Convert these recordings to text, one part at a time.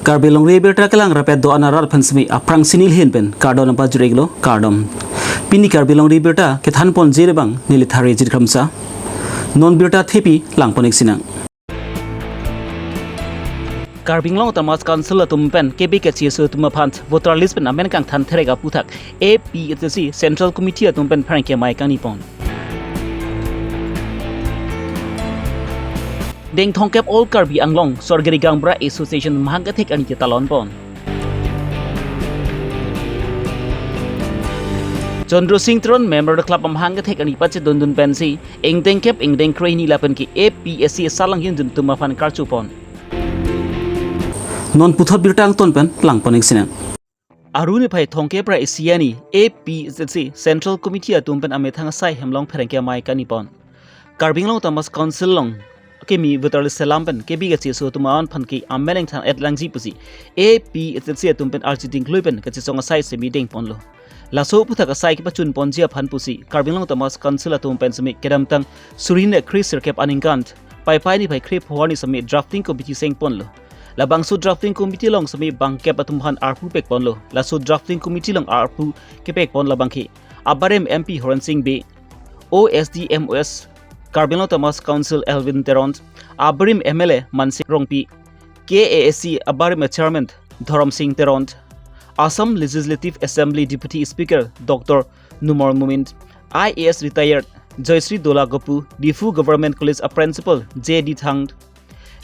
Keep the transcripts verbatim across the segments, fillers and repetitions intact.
Karbi Longri Abirta kelang rapet do-an arat aphan semi aphrangsi neli ahin pen kardom nangpajir-iklo, kardom. Pini Karbi Longri Abirta kethan ponji abang neli Thari Jit Kramsa. Non birta thepi lang pon-ik sinang. Karbi Anglong Autonomous Council atum pen kebi kecheso atum aphan voter list pen amen kangthan therek aputhak A P H L C Central Committee atum pen pherangke amei kangni pon. Dengthongkep All Karbi Anglong Sorgiri Gaonbura Association mahang kethek arni ketalon pon. Chandra Singh Teron Memorial Club amahang kethek arni pachedondun pensi ingdengkep ingdeng kre-hini lapen ke A P H L C asar lang hindun atum aphan karcho pon. Non puthot birta angton pen lang pon-ik sinang. Arni phai thongkep ra isi arni A P H L C Central Committee atum pen amethang asai hem along pherangke amei kangni pon. Karbi Anglong Autonomous Council along kemi voter list selam pen kebi kecheso atum aphan ke amen kangthan-et langji pusi A P H L C atum pen architect klui pen kachesong asai semi deng ponlo. Laso aputhak asai kepachun ponji aphan pusi Karbi Anglong Autonomous Council atum pen semi kedamtang suri hini kre sirkep aningkan Paipai niphai kre pho arni semi drafting committee seng ponlo. Labangso drafting committee along semi bangkep atum aphan arpu pek ponlo. Laso drafting committee along arpu kepek pon labang ke abarim M P Horen Sing Bey, O S D M O S Karbi Anglong Autonomous Council Elwin Teron, abarim M L A Mansing Rongpi, K A A C abarim Chairman Dhorom Sing Teron, Assam Legislative Assembly Deputy Speaker Doctor Numal Momin, I A S retired Joyshri Dola Gopu, Diphu Government College a Principal J D Thang,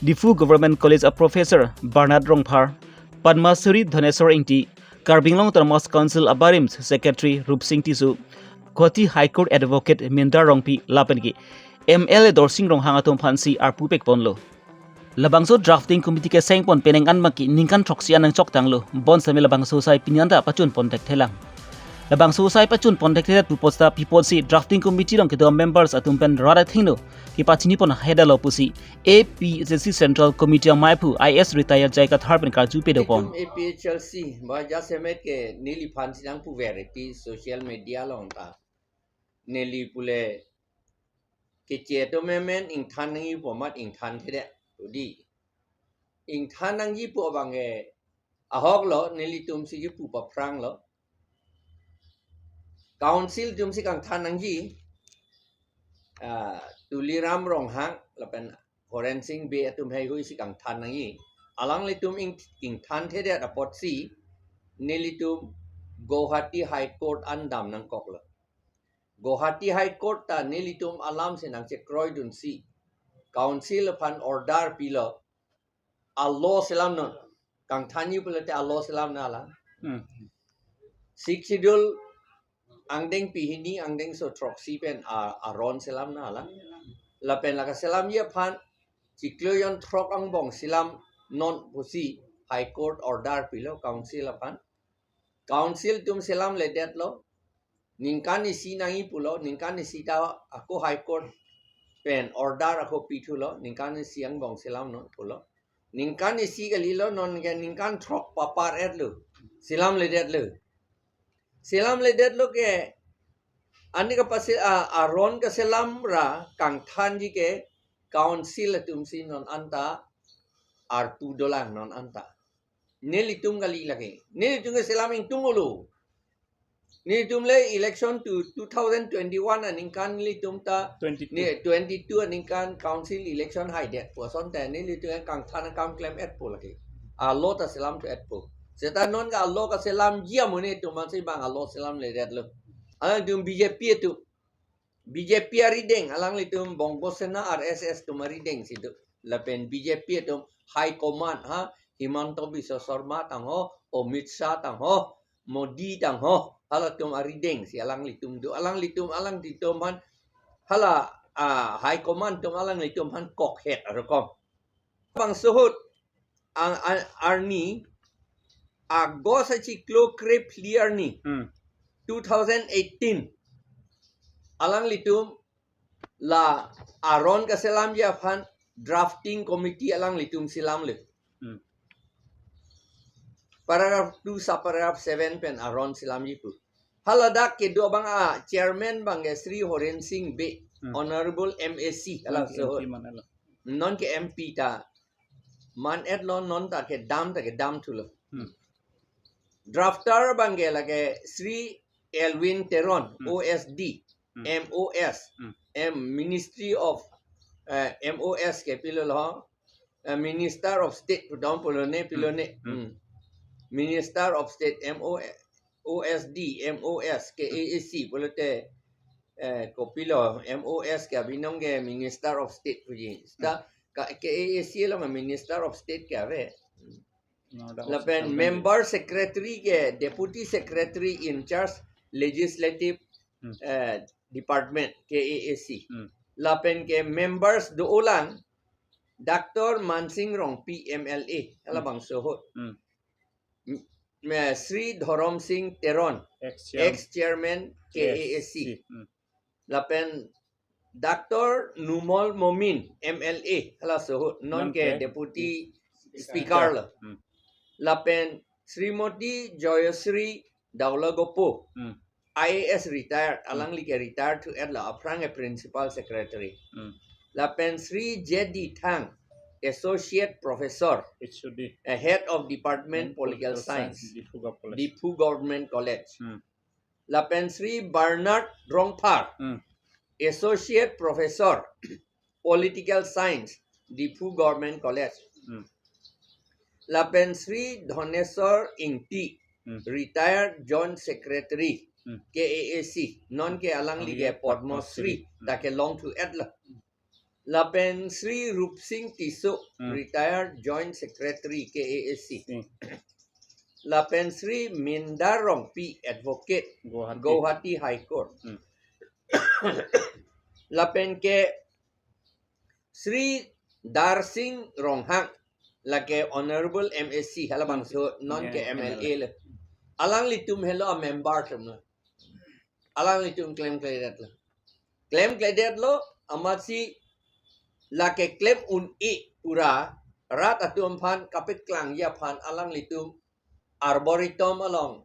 Diphu Government College a Professor Bernard Rongphar, Padma Shri Dhaneswar Ingti, Karbi Anglong Autonomous Council abarim Secretary Rupsing Tisso, Guwahati High Court Advocate Minda Rongpi lapen ke M L A Dorsing Ronghang atum aphansi arpu pek ponlo. Labangso drafting committee keseng pon penang an abang ke ningkan throksi an nangchok tanglo. Bonsitame labangso asai pini anta pachun pon thekthelang. Labangso asai pachun pon thekthe pu posta pi ponsi drafting committee along kedo members atum pen rat athengno kepachini pon ahedalo pusi A P H L C Central Committee amaiphu I A S retired J I Kathar pen karju pado pon. Itum A P H L C ba jasemet ke neliphan si nangpuver pi social media along ta. Neli pule keche atum amen ingthan nangji pu amat ingthan thekthe, udi. Ingthan nangji pu abang ke ahok lo, nelitum si kipu paphrang lo. Council atum si kangthan nangji, ah, Tuliram Ronghang lapen Horen Sing Bey atum heihui si kangthan nangji. Alanglitum ing, ingthan thekthe apotsi nelitum Guwahati High Court an dam nangkoklo. Guwahati High Court ta nelitum alam si nangchekroidunsi Council aphan order pilo. A law selamnon. Kangthanji pulote a law selamnon alang. Hmm. Sixth Schedule angdeng pehini angdengso throksi pen a, aron selamnon alang. Lapen la kaselamji aphan chiklo jonthrok angbong selamnon pusi High Court order pilo Council aphan. Council atum selamledetlo. Ningkan isi nangji pulo, ningkan isi ta ako High Court pen order ako pithulo, ningkan isi angbong selamnon pulo. Ningkan isi kalilo, non ke ningkan throk papar-etlo. Selamledetlo. Selamledetlo ke, ani kapasi, a, aron kaselam ra kangthanji ke Council atum si non anta arpu dolang non anta. Nelitum kali lake. Nelitum ke selam ingtung olo. Nelitum le election to two thousand twenty-one aningkan nelitum ta twenty-two. Ne twenty-two aningkan council election haidet pu asonte nelitum kangthan akam klem-et pu lake. A law ta selamthu-et pu. Seta non ke a law kaselamji amonit atum ansi bang a law selamledetlo. Alangtum B J P atum. B J P arideng, alanglitum Bongo Sena R S S atum arideng si do. Lapen B J P atum high command ha, Himanta Biswa Sarma tangho, Amit Shah tangho, Modi tangho, halatum arideng si alanglitum do. Alanglitum, alanglitum aphan, hala, ah, high command atum alanglitum aphan kokhet arokom. Bangso ahut, ang, ang, arni, August achiklo krephli arni, Hmm. two thousand eighteen. Alanglitum la aron kaselamji aphan drafting committee alanglitum selamle. Hmm. Paragraph two, subparagraph seven pen aron selamji pu. Haladak kedo abang a chairman abang ke Shri Horen Sing Bey, Hmm. Honorable M A C, hala Non ke so. M P man hala. Non ke M P ta. man-etlo, non ta kedam ta kedam thulo. Hmm. Drafter abang ke lake Sri Elwin Teron, Hmm. O S D, Hmm. M O S, Hmm. M Ministry of, eh, M O S ke pilolo, eh, Minister of State pudam pulo ne, pilo Hmm. ne. Hmm. Hmm. Minister of State, M O, O S D, M O S, K A A C pulote, eh, kopilo, M O S ke abinong ke Minister of State puji. Ta Hmm. ka, K A A C along Minister of State ke ave. Lapen member secretary ke Deputy Secretary in charge Legislative, Hmm. eh, Department, K A A C. Hmm. Lapen ke members dolang, Doctor Mansing Rongpi M L A, hala Hmm. bangso ahut. Hmm. M-, me-, Sri Dhorom Singh Teron, Ex-chairman. Ex-chairman K A A C. K A A C. Hmm. Lapen Doctor Numal Momin M L A, halaso ahut, non Non ke ke Deputy Speaker. Speaker lo. Hmm. Lapen Srimati Joyasri Daulagopo, Hmm. I A S retired, Hmm. alangli ke retired thu-etlo, aphrang ke Principal Secretary. Hmm. Lapen Sri J D Thang, Associate Professor, H O D. eh, Head of Department And Political Political Science, Science, Diphu Gov College. Diphu Government College. Hmm. Lapen Sri Bernard Rongphar, Hmm. Associate Professor, Political Science, Diphu Government College. Hmm. Lapen Sri Dhoneswar Ingti, Hmm. Retired Joint Secretary, Hmm. K A A C, non ke alangli Alangli ke Padma Shri, Padma Shri. Hmm. ta kelong thu-etlo. Lapen Sri Rupsing Tisso, Hmm. Retired Joint Secretary K A A C. Hmm. Lapen Sri Mindar Rongpi, Advocate, Guwahati. Guwahati High Court. Hmm. Lapen ke Sri Darsing Ronghang, lake Honorable M A C, hala bangso non ke Hmm. M L A lo. Alanglitum helo a member atum lo. Alanglitum klemkledetlo. Klemkledetlo, amatsi lake klem un-e pura, rat atum aphan kapeklangji aphan alanglitum Arboretum along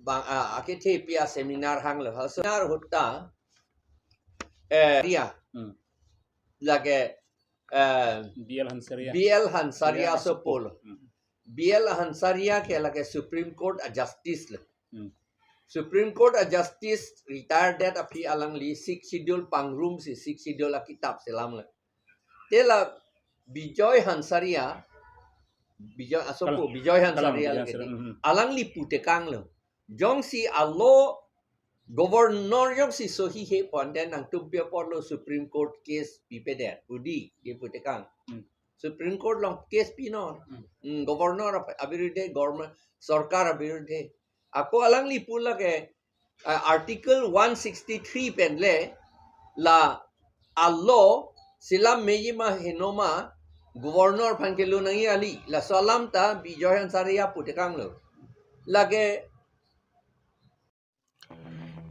bang, ah, akethe pi a seminar hanglo. Ha seminar ahut ta, eh, ria. Hmm. Lake, eh, B L Hansaria. B L Hansaria Hansaria so asopol. Hmm. B L Hansaria ke lake Supreme Court a justice lo. Hmm. Supreme Court a justice retired det aphi alangli Sixth Schedule pangrum si Sixth Schedule akitap selam lo. Te la Bijoy Hansaria, Bijoy asopo, Kalang. Bijoy Kalang, Hansaria Bijoy lake Hansaria, di. Hmm. Alangli putekanglo. Jongsi a-law governor jongsi sohi he pon den nangtum pi apotlo Supreme Court case pipedet. Udi, di putekang. Hmm. Supreme Court along case pinon. Hmm. Hmm, governor ap-, abirudhe, government, sorkar abirudhe. Ako alangli pu lake, ah, Article one sixty-three pen le la a-law selam meji ma heno ma governor aphan kelo nangji kali. Laso alam ta Bijoy Hansaria putekanglo. Lake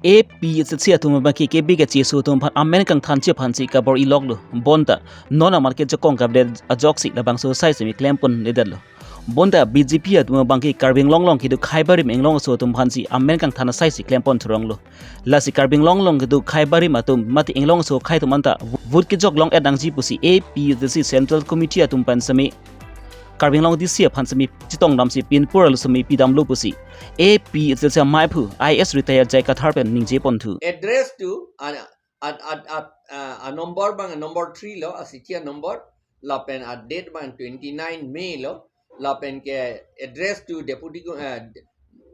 A P H L C atum abangke kebi kecheso atum aphan amen kangthanji aphansi kabor-i loklo. Bonta non amarket jakong kavedet ajoksi labangso asai semi klemponledetlo. Bonta B J P atum abangke Karbi Anglong along kedo akhei barim Anglong aso atum aphansi amen kangthan asai si klempon thuronglo. Lasi Karbi Anglong along kedo akhei barim atum mate Anglong aso akhei atum anta vote kejok long-et nangji pusi A P H L C Central Committee atum pen semi Karbi Anglong D C aphan semi chetongdamsi pinpur alu semi pidamlo pusi A P H L C amaiphu I A S retired J I Kathar pen ningje ponthu. Address to, uh, at, at, at, uh, a-number abang, a-number three lo, a-sithi a-number, lapen a-date abang twenty-nine May lo, lapen ke address to Deputy Co-, uh,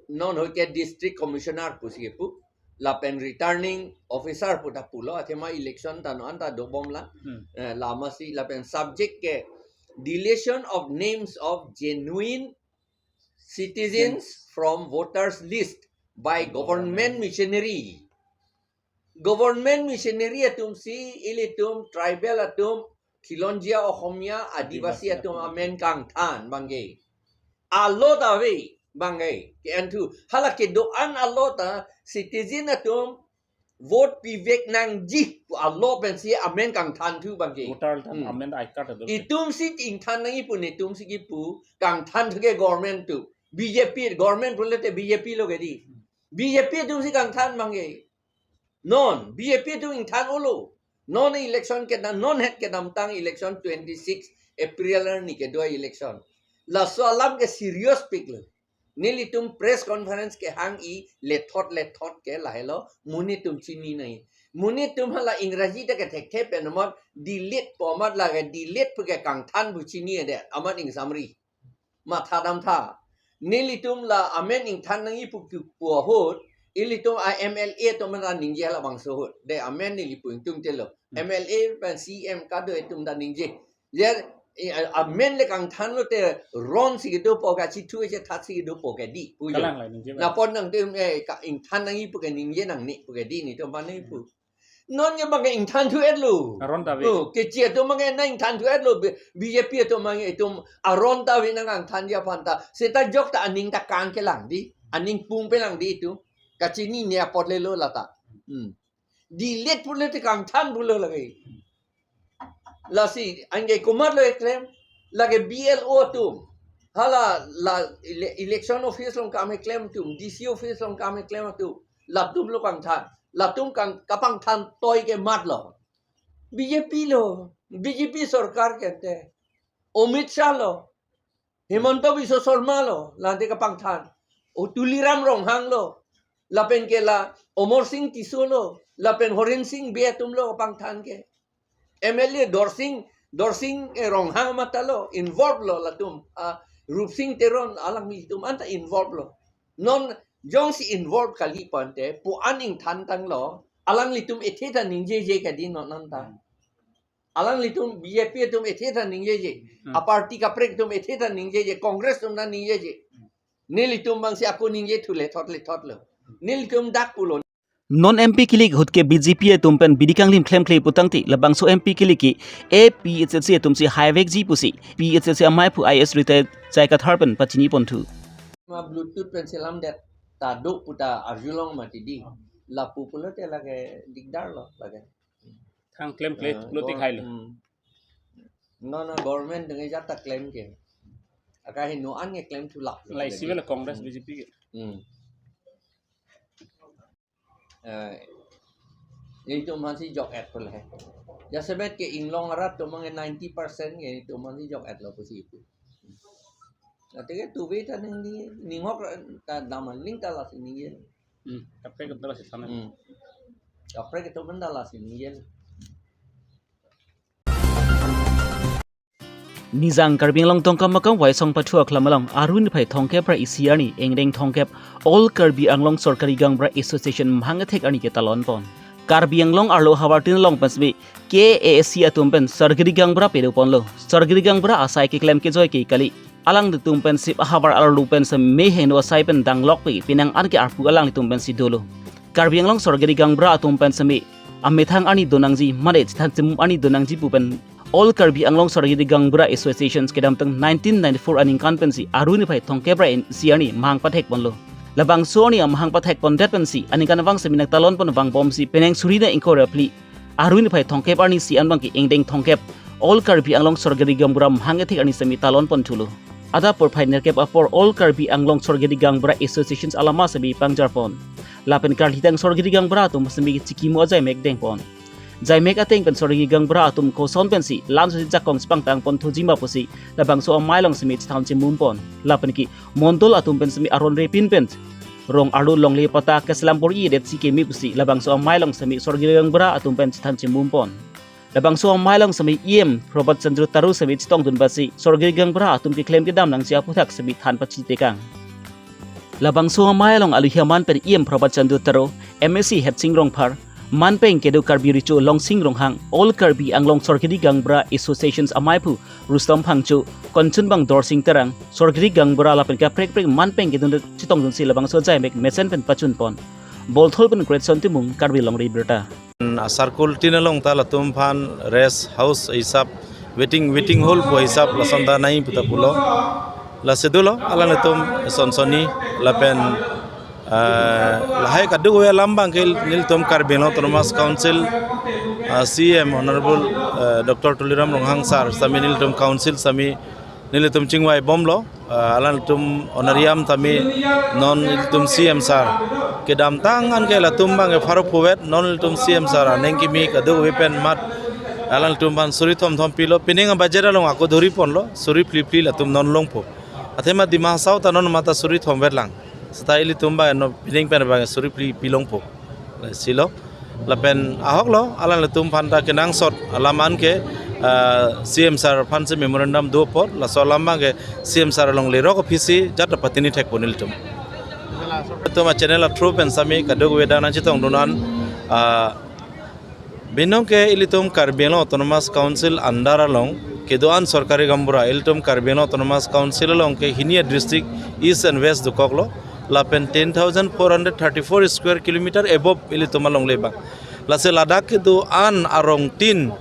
non ahut ke District Commissioner pusi kepu, lapen Returning Officer pu ta pulo, athema election ta non anta dobom lang. Hmm. Eh, la amatsi lapen subject ke deletion of names of genuine citizens from voters list by government machinery. Government machinery atum si ilitum tribal atum, Khilonjia Ohomia, Adivasi Adivasi atum atum. Amen kangthan abangke. A-law ta ave abangke. Ke-en thu. Hala kedo-an a-law ta citizen atum vote pivek nangji pu a-law pensi amen kangthan thu abangke. Voter atum Hmm. amen I card ado. Itum si ingthan nangji pu netum si kipu kangthan thu ke government atum. B J P, government pulote B J P lo ke di. B J P atum si kangthan abangke. Non, B J P atum ingthan-olo. Non election kedam, non het kedamtang election twenty-six April arni kedo election. Laso alam ke serious piklo. Nelitum press conference kehang-i lethot lethot ke lahelo, monit atum chini nangji. Monit atum hala Ingraji ta kethekthe pen amat delete pu amat lake delete pu ke kangthan pu chini-edet, amat ingsamri. Matha damtha. Nelitum la amen ingthan nangji pu pu ahut, ilitum a M L A atum ta ningje labangso ahut. De amen neli pu ingtungte lo. Hmm. M L A pen C M kado atum ta ningje. Ya, eh, amen le kangthan lote ron si kedo pu ke, chithu chethat si kedo pu ke dei pu jo. Kalang la ningje ba. Napon nangtum, eh, ka ingthan nangji pu ke ningje nangne pu ke dei, netum aphan nangpu. Non ke abang ke ingthan thu-etlo. Aron ta ave. Oh, keche atum abang ke nang ingthan thu-etlo. B-, B J P atum abang ke itum aron ta ave nang kangthanji aphan ta. Seta jok ta aning ta kangkelang dei. Aning pung pelang dei itum. Kachinine apot lelo lata. Hmm. Delete pulote kangthan pulo lake. Lasi, anke komatlo keklem, lake B L O atum. Hala, la ele-, election office along kam keklem atum, D C office along kam keklem atum. Latum lo kangthan, latum kang kapangthan toi ke matlo. B J P lo, B J P sorkar kente. Amit Shah lo, Himanta Biswa Sarma lo, lake kapangthan. O Tuliram Ronghang lo, lapen ke la Amarsing Tisso lo, lapen Horensing Bey atum lo kapangthan ke. M L A Dorsing, Dorsing, eh, Ronghang mata lo, involve lo latum. Ah, Rupsing Teron alanglitum anta involve lo. Non jongsi involve kali pante, pu an ingthan tanglo, alanglitum ethe ta ningjeje ke dei non anta. Alanglitum B J P atum ethe ta ningjeje. Hmm. A party kaprek atum ethe ta ningjeje. Congress atum ta ningjeje. Nelitum abang si ako ningje thu lethot lethot lo. Nelitum dak pulo. Non M P kilik ahut ke B J P atum pen bidi kanglim klemkle putangte labangso M P kilik ke A P H L C atum si haivekji pusi P H L C amei aphu I A S retired Jai Kathar pen pachini ponthu. Ma Bluetooth pen selamdet ta do pu ta arjulong mati dei. Lapu pulote lake dikdar lo lake. Thang klemkle, ah, pulote gor-, khailo. Hmm. Non, non, government atum ajat ta klem ke. Aka heno an ke klem thu lap. Lai si bela Congress, hmm, B J P ke. Hmm. Eh, itum aphan si jok-et pule. Jasemet ke inglong arat atum abang ninety percent ke itum aphan si jok-etlo pusi ipu. Athe ke tuve ta ning di, ninghok ta daman ling ta lasi ningje. Hmm, kaprek atum ta lasi than. Hmm. Kaprek atum ta lasi ningje. Nijang Karbi Anglong Dongkamukam Waisong Pathu Aklam along Aruni phai thomkep ra isi arni ingdeng thomkep All Karbi Anglong Sorkari Gaonbura Association mahang kethek arni ketalon pon. Karbi Anglong arlo havartin along pen semi K A A C atum pen Sorkari Gaonbura pedo ponlo. Sorkari Gaonbura asai keklem kejoi ke kali. Alangtum pen sip ahavar arlo pen semi heno asai pen danglok pe penang an ke arpu alangtum pen si dolo. Karbi Anglong Sorkari Gaonbura atum pen semi amethang arni donangji, mane chethan chimum arni donangji pu pen All Karbi Anglong Sorkari Gaonbura Associations kedamtang nineteen ninety-four aningkan pensi Aruni phai thomkep ra isi arni mahang pathek ponlo. Labangso arni amahang pathek pondet pensi aningkanvang semi nangtalon pon vangbomsi penang suri ra ingkoi ra phli Aruni phai thomkep arni isi an abang ke ingdeng thomkep All Karbi Anglong Sorkari Gaonbura mahang kethek arni semi talon ponthulo. Adap porphai nerkep apor All Karbi Anglong Sorkari Gaonbura Associations alama semi pangjar pon. Lapen karlitang Sorkari Gaonbura atum semi chikimo ajaimek deng pon. Jaimek ateng pen Sorkari Gaonbura atum koson pensi lam sosi jakong si pangtang ponthuji ma pusi labangso amei along semi chethan chimum pon. Lapen ke mondol atum pen semi aron repin pen rong arlo longle patta keselam bor-idet si keme pusi labangso amei along semi Sorkari Gaonbura atum pen chethan chimum pon. Labangso amei along semi E M Prabhat Chandra Taro semi chetongdun basi Sorkari Gaonbura atum keklem kedam nangji aphuthak semi than pachitekang. Labangso amei along aluhi aman pen E M Prabhat Chandra Taro, M A C Headsing Rongphar, manpeng kedo Karbi Recho Longsing Ronghang, All Karbi Anglong Sorkari Gaonbura Associations amei aphu Rustom Phangcho, konchunbang Dorsing Terang, Sorkari Gaonbura lapen kaprek kaprek manpeng kedun chetongdunsi labangso jaimek mesen pen pachun pon. Bolthol pen Greatson Timung, Karbi Longri Abirta. Asarkul tin along ta latum aphan rest house hisap, waiting, waiting hall pu hisap lason ta nai puta pulo. Lasi dolo alanglitum sonsoni lapen, ah, lahai kadokave alam abang ke nelitum Karbi Anglong Autonomous Council, ah, C M Honorable, ah, Doctor Tuliram Ronghang sir sami nelitum council sami nelitum chingvai bomlo, ah, alanglitum honorarium sami non nelitum C M sir kedamtang an ke latum abang ke pharo puvet, non nelitum C M sir aning kimi kadokave pen mat Alanglitum aphan suri thom thom pilo, pining a-budget along ako dhori ponlo, suri phli phli latum non longpo. Athema Dima Hasao ta non mata suri thom vetlang. Seta ilitum abang non pining pen abang suri phli pi longpo. Silo. Lapen ahok lo, alanglitum aphan ta kenangsot alam an ke, ah, C M sir aphan si memorandum do apot, laso alam abang ke C M sir along lerok office si jat apatini thekpo nelitum. Ilitum a-channel a-through pen sami kadokave adang nangchetongdun an, ah, binong ke ilitum Karbi Anglong Autonomous Council under along kedo-an sorkari gaonbura, ilitum Karbi Anglong Autonomous Council along ke hini a-district East and West dokoklo, lapen ten thousand four hundred thirty-four square kilometer above ilitum alongle abang. Lasi ladak kedo-an arong tin,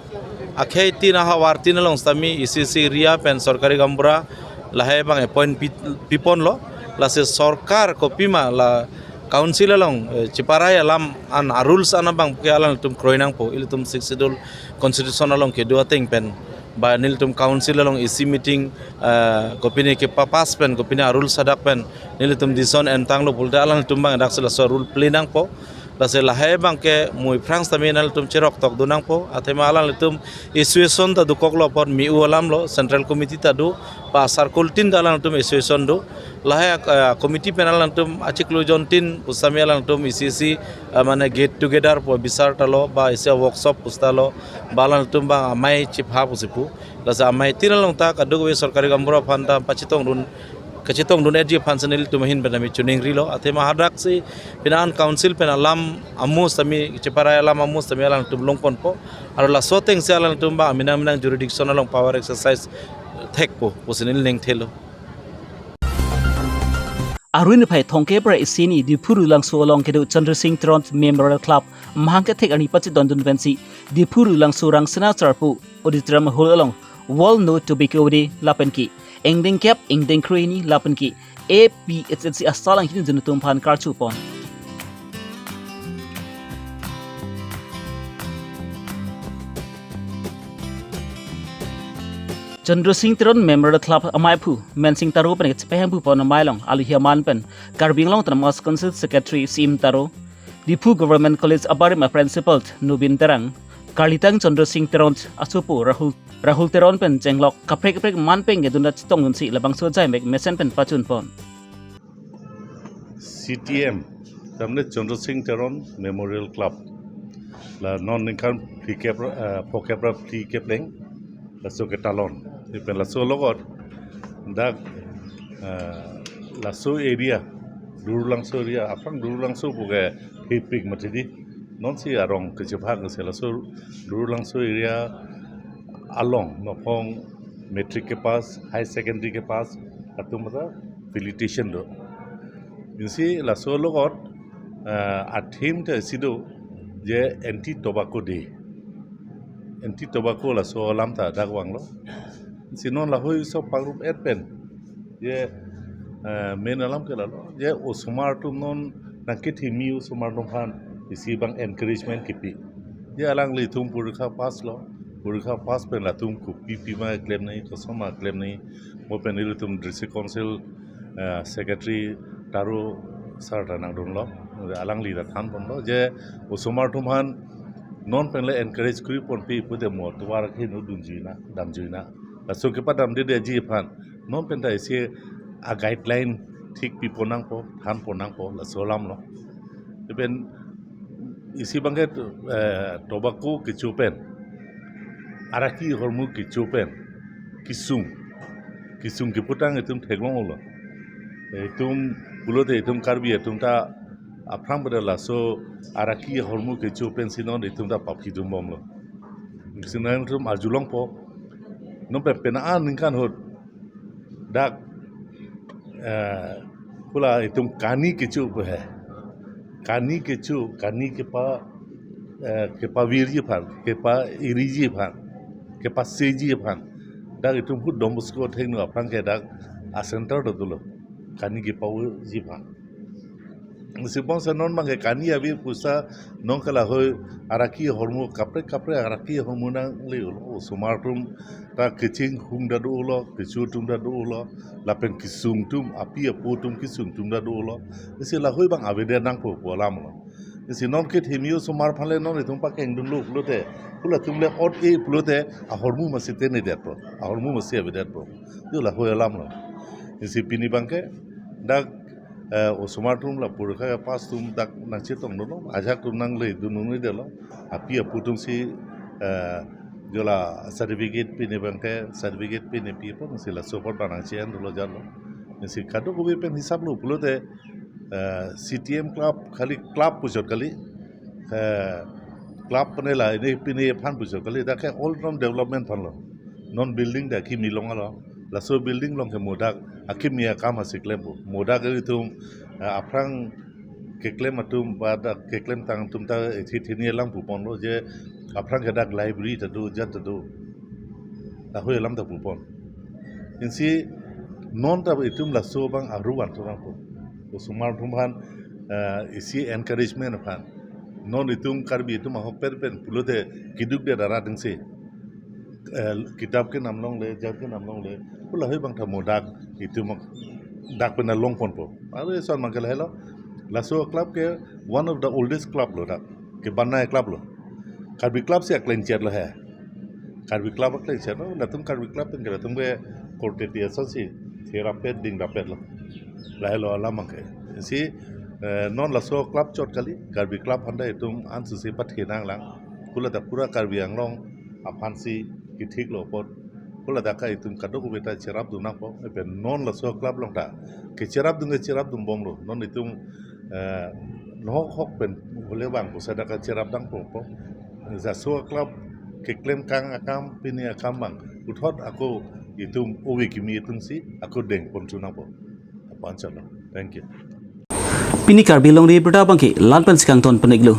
akhei tin, ahavar tin along sitame isi isi area pen sorkari gaonbura lahai abang appoint pi, piponlo. Lasi sorkar kopima la council along, eh, cheparai alam an a-rules an abang ke alanglitum kroi nangpo, ilitum Sixth Schedule constitution along kedo ateng pen, ba nelitum council along isi meeting, eh, kopine kepa-pass pen, kopine a-rules hadak pen nelitum decision entanglo pulote alanglitum abang daksi laso rule play nangpo. Lasi lahai abang ke mui phrang sitame nelitum cherok tokdun nangpo. Athema alanglitum association ta dokoklo apot me-u alam lo, central committee ta do, ba circle tin ta alanglitum association do. Lahai, eh, committee pen alanglitum achiklo jon tin pu sitame alanglitum isi isi, eh, mane get together pu bisar ta lo, ba isi workshop pu seta lo, ba alanglitum abang amei chepha pusi pu. Lasi amei tin along ta kadokave sorkari gaonbura aphan ta pachetongdun, kachetongdun-etji aphan si nelitum ahin pen ami choningrilo. Athema hadaksi pini an council pen alam amus tame, cheparai alam amus tame alanglitum longponpo. Aro laso ateng si alanglitum abang menang menang jurisdiction along power exercise thekpo pusi neli ning thelo. Arni niphai thomkep ra isi arni Diphu Rulangso along kedo Chandra Singh Teron Memorial Club mahang kethek arni pachetongdun pensi Diphu Rulangso Rangsina Charpu Auditorium Hall along World No Tobacco Day lapen ke ingdeng kep ingdeng krehini lapen ke A P H L C asal anghini dun atum aphan karchupon. Chandra Singh Teron Memorial Club amaiphu Mensing Taro pen kechepehemphu pon amei along alohi aman pen Karbi Anglong Autonomous Council Secretary C M Taro, Diphu Government College abarim a-principal Nobin Terang, karlitang Chandra Singh Teron asopo Rahul, Rahul Teron pen chenglok kaprek kaprek man pen kedun ta chetongdunsi labangso ajaimek mesen pen pachunpon. C T M, tamne Chandra Singh Teron Memorial Club. La non ningkan phlikep ra, eh, phokep ra phlikep leng, laso ketalon. Ipen laso alogot, dak, eh, laso area, Durulangso area, aphrang Durulangso puke phipik matidi. Non si arong kechepha ke si laso Durulangso area along nophong matric kepass, high secondary kepass atum ta felicitation do. Insi laso alogot, eh, a-theme ta isi do je Anti Tobacco Day. Anti Tobacco laso alam ta dak vanglo. Insi non lahai so pangrup-et pen je, eh, main alam ke lalo. Je osomar atum non nangkethimi osomar atum aphan isi abang encouragement kipi. Je alanglitum porikha pass lo, porikha pass pen latum kopi pima klem nangji, koson ma klem nangji, mo pen ilitum District Council, eh, Secretary Taro sir ta nangdunlo, alangli ta thanponlo je osomar atum aphan non pen le encourage kuri ponpi pute mo tovar ke no dunji na, damji na. Laso kepadamdedetji aphan non pen ta isi a-guideline thik pipon nangpo, thanpon nangpo, laso alam lo. Ipen isi abang ke, eh, tobacco kecho pen, araki ahormu kecho pen, kesung, kesung keputang itum theklonglo. Itum pulote itum Karbi atum ta aphrang pada laso araki ahormu kecho pensi non itum ta paphi dumbomlo. Insi nangtum arjulongpo. Non pen pini an ningkan ahut dak, eh, pu la itum kani kecho pu he. Kani kecho, kani kepa, eh, kepavirji aphan, kepairiji aphan, kepaseji aphan. Dak itum ahut Don Bosco athengno aphrang ke dak a-center do dolo. Kani kepavirji aphan. Insi bangso non abang ke kani ave pusi non ke lahai araki ahormu kaprek kaprek araki ahormu nangle-olo. Osomar atum ta kecheng hung ta dolo, kecho atum ta dolo, lapen kesung atum, api apo atum kesung atum ta dolo. Insi lahai abang avedet nangpo pu alam lo. Isi non ke thimi osomar aphan le non itum pakeng dunlo pulote, hula atum le ot-e pulote ahormu masi tengnedetpo, ahormu masi avedetpo. Yo lahei alam lo. Isi pini abangke dak eh, osomar atum lapu reka pass atum dak nangchetong dunlo, ajahak atum nangle dun dunledetlo. Api apo atum si eh, yo la certificate pine abangke certificate pine pipo, isi laso apor abang nangche-en dunlo jalo. Isi kadokave pen hisap lo pulote eh, C T M club kali, club puchot kali, eh, club pine la ini pine aphan puchot kali, dak ke all round development aphan lo. Non building dak kimi long alo. Laso building along ke modak akimi akam asi klempo. Modak ilitum eh, aphrang keklem atum ba dak keklemtang atum ta ithi thini alam puponlo je aphrang ke dak library ta do, jat ta do. Lahei alam ta pupon. Isi non ta itum laso abang aru an turang po. Osomar atum aphan eh, isi encouragement aphan. Non itum Karbi atum ahok pen pen pulote keduk de dara dingsi eh, kitap kenam longle, jat kenam longle, pu lahei abang ta modak itum dak pen along ponpo. Aru eson abangke lahelo. Laso club ke one of the oldest club lo dak. Kebanai club lo. Karbi club si akleng chet lo he. Karbi club akleng chet lo. Latum Karbi club pen ke latum ke korte ti asonsi therapet dingrapet lo. Lahelo alam abangke. Si eh, non laso club chot kali, Karbi club aphan ta itum ansose pathe nanglang. Hula dak pura Karbi Anglong aphansi kethik lo apot. Hula dak ke itum kadokave ta cherap dun nangpo. Lapen non laso club along ta kecherap dun kecherap dunbomlo. Non itum eh, nohok hok pen hule abang pusi dak ke cherap dang po po. Laso club keklem kang akam pine akam abang puthot ako itum ove kimi atumsi ako dengpon chu nangpo. Aphan chalo. Thank you. Pini Karbi Longri Abirta abangke la-an pensi kangton pon-iklo.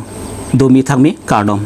Domi thakmi kardom.